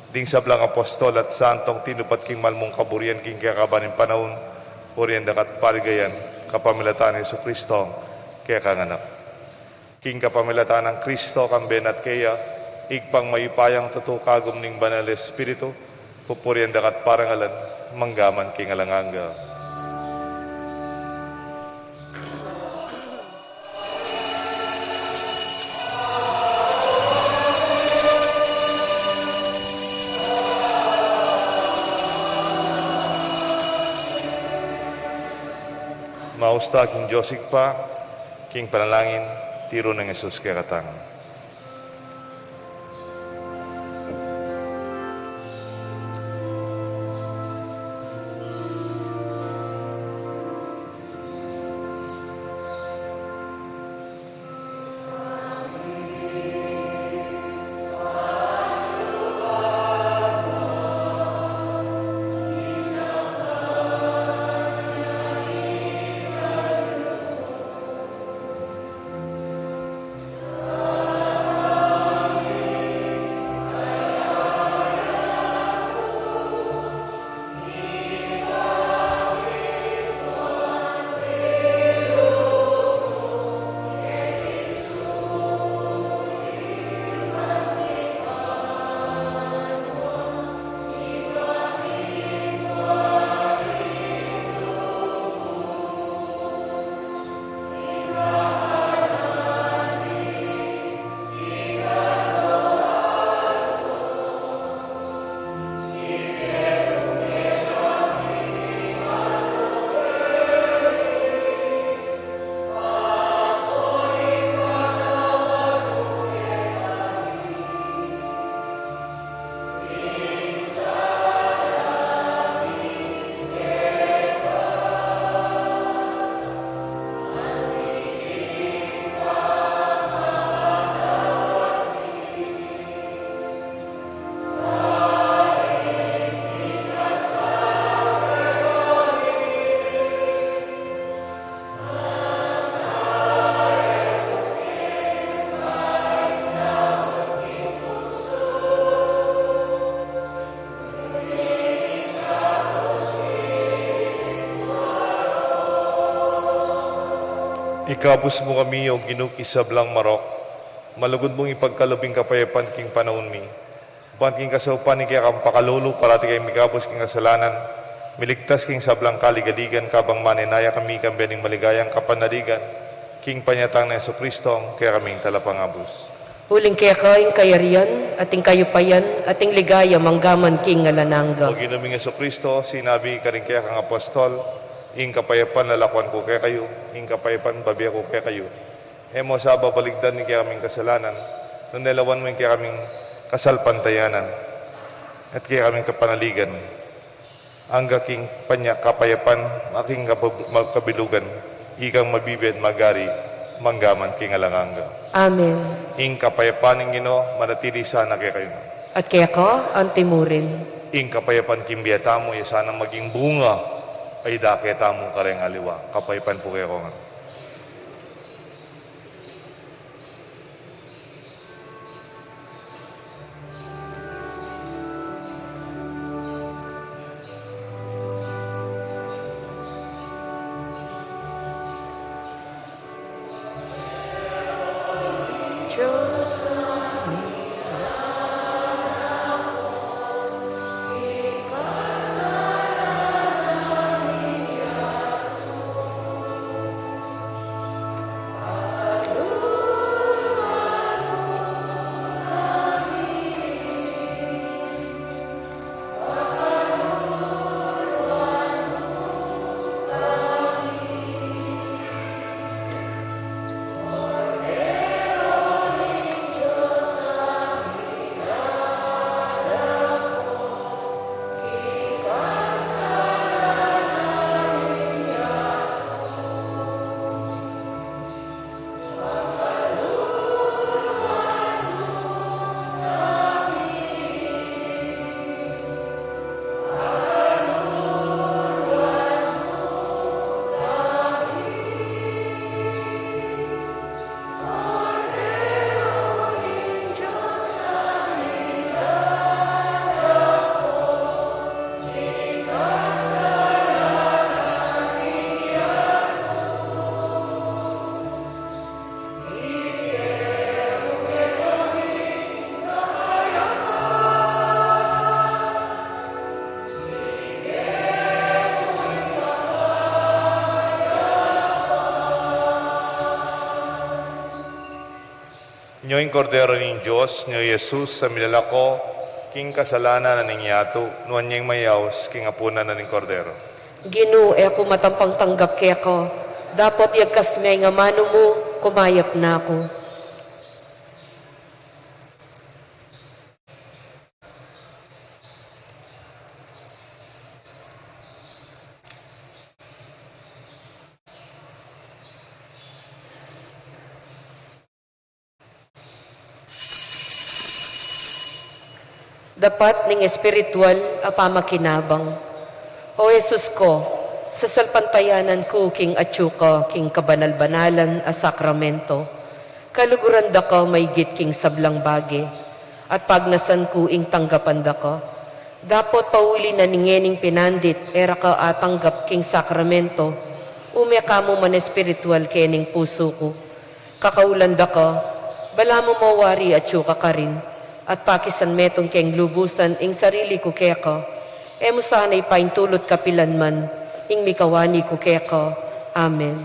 ding sablang apostol at santong tinupad king mal mung kaburian king kekaban ning panaun, purian da ka at paligayan, kapamilatan nang Jesucristo, kekang Anak. King kapamilatan nang Kristo, kambe na at keya, Ibpang mayupayang tutu, kagum ning Banal Espiritu, pupurian da ka at parangalan, manggaman king alang angga. Maus ta king Dios Ibpa, king panalangin, tiru nang Jesus kekatang. Ikabus mu kami, O Ginu, king sablang marok, malugud mung ipagkalub ing kapayapan king panaun mi. Ban king kasaupan ning kekang pakalulu, parati kaming mikabus king kasalanan, miligtas king sablang kaligaligan, kabang manenaya kami kambe ning maligayang kapanaligan, king panyatang nang Jesucristo, kekaming talapangabus. Uling keka ing kayarian, at ing kayupayan, at ing ligaya, manggaman king alang angga. O Ginu ming Jesucristo, sinabi karing kekang apostol, ing kapayapan lalakuan ku kekayu, ing kapayapan bibie ku kekayu. E mu sa babaligdan ing kekaming kasalanan, nune lawan mu ing kekaming kasalpantayanan, at kekaming kapanaligan, angga king panya-, kapayapan, a king kapab-, ma-, kabilugan, ikang mabibie at magari, manggaman king alang angga. Amen. Ing kapayapan ning Ginu, manatili sana kekayu. At keka antimurin. Ing kapayapan king bie tamu, iya sana maging bunga, a idake tamu kareng aliwa. Kapayapan pu kekongan. Nyo ing Kordero ning Dios, nyo i Jesus, a milalako king kasalanan na ning yatu. Nuan yeng mayaus king apunan na ning Kordero. Ginu, e ku matampang tanggap keka, dapot yagkas me ing amanu mu, kumayap na ku. Dapat ning espiritual a pamakinabang. O Jesus ko, sasalpantayanan ku king atyu ka king kabanal-banalan a sakramento. Kaluguran da ka maigit king sablang bage, at pagnasan ku ing tanggapan da ka. Dapot pauli na ning ngening pinandit, e ra ka atanggap king sakramento, ume ka mu man espiritual kening pusu ku. Kakaulan da ka, balamu mawari atyu ka karin, at pakisan metung keng lubusan ing sarili ku keka, e mu sana ipaintulut kapilan man ing mikawani ku keka. Amen.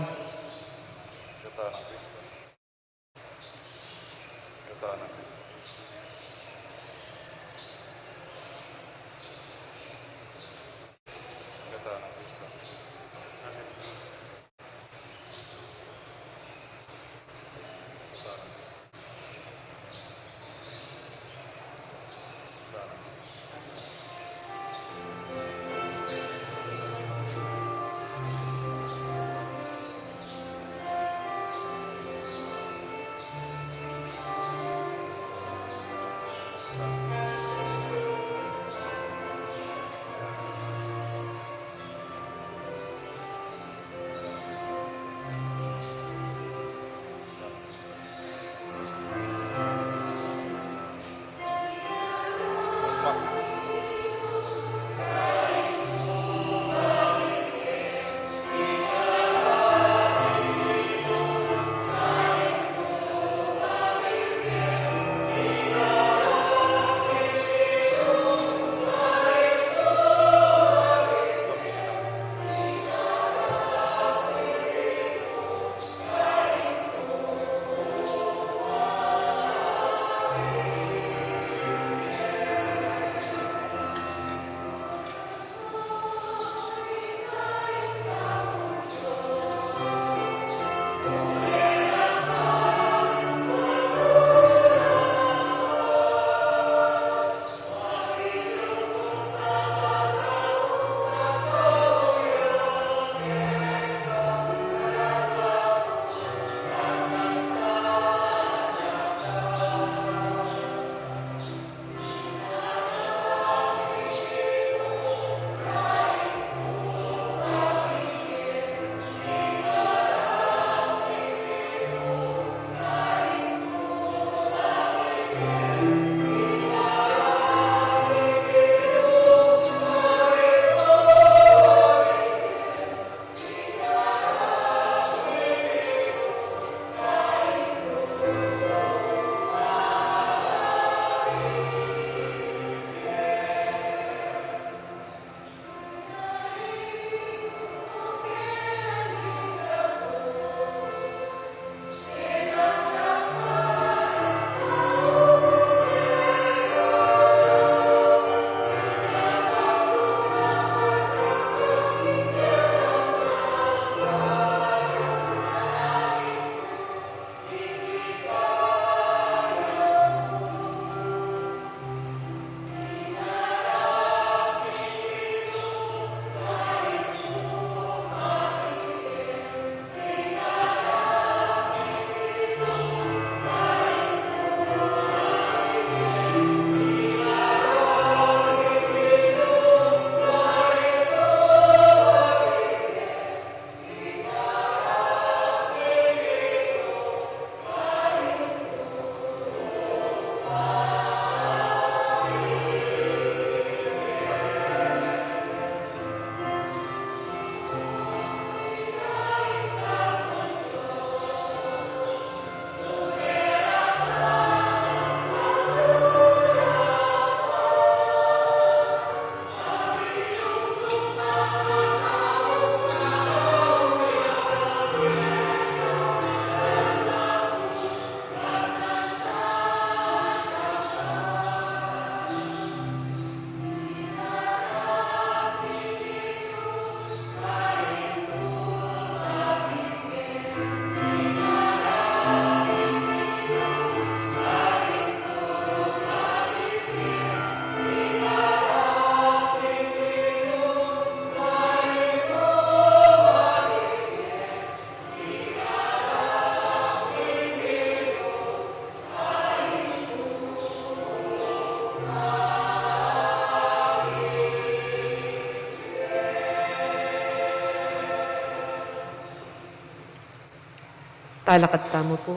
Talakad tamu pu.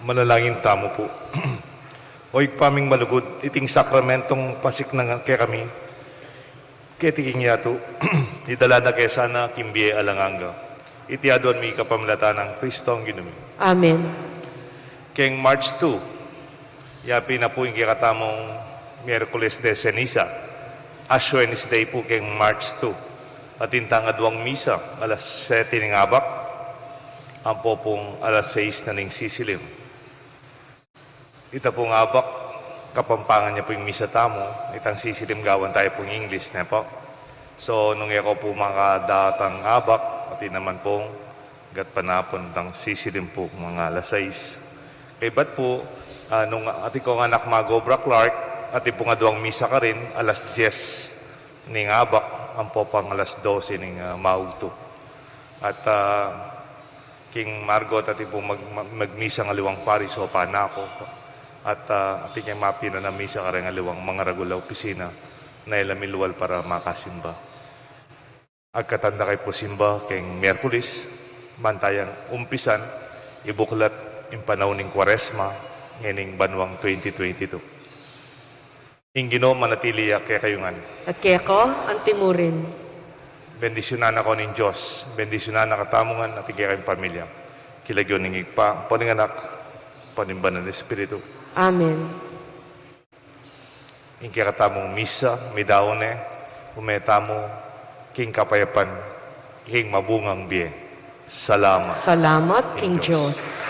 Manalangin tamu pu. O Ibpa ming malugud, iting sakramentong pasiknangan kekami, keti king yatu, idala na ke sana king bie alang angga. Iti aduan mi kapamilatan nang Kristong Ginu mi. Amen. Keng March two, yapin na pu ing kekatamung Miyerkules de Ceniza, Ash Wednesday pu keng March two. Atin tang aduang misa, alas sete ning abak, ampo pung alas sais na ning sisilim. Ita pung abak, Kapampangan ya pu ing misa tamu, itang sisilim gawan tayu pung English, ne pu? So, nung e ko pu makadatang abak, atin naman pung gatpanapun tang sisilim pu, mga alas sais. Kaybat pu, ah, nung atin kung anak mag-obra, Clark, atin pung aduang misa karin, alas dyes ning abak, ampo pang alas dose ning, ah, maugtu. At, ah, king Margot, atin pung mag-, mag-, magmisa ing aliwang parish o panako. At, ah, atin keng mapinan a misa kareng aliwang mangaragul a opisina, na e la milual para makasimba. Agkatan da kayu pu simba keng Miyerkules, ban tayang umpisan ibuklat ing panaun ning Kuaresma ngening banuang twenty twenty-two. Ing Ginu manatili ya kekayu ngan. At keka antimurin. Bendisyunan na kayu ning Dios, bendisyunan na katamu ngan at ing kekayung pamilya. King lagyu ning Ibpa, ampo ning Anak, ampo ning Banal a Espiritu. Amen. Ing kekatamung misa, midaun ne, ume tamu king kapayapan, king mabungang bie. Salamat. Salamat king Dios.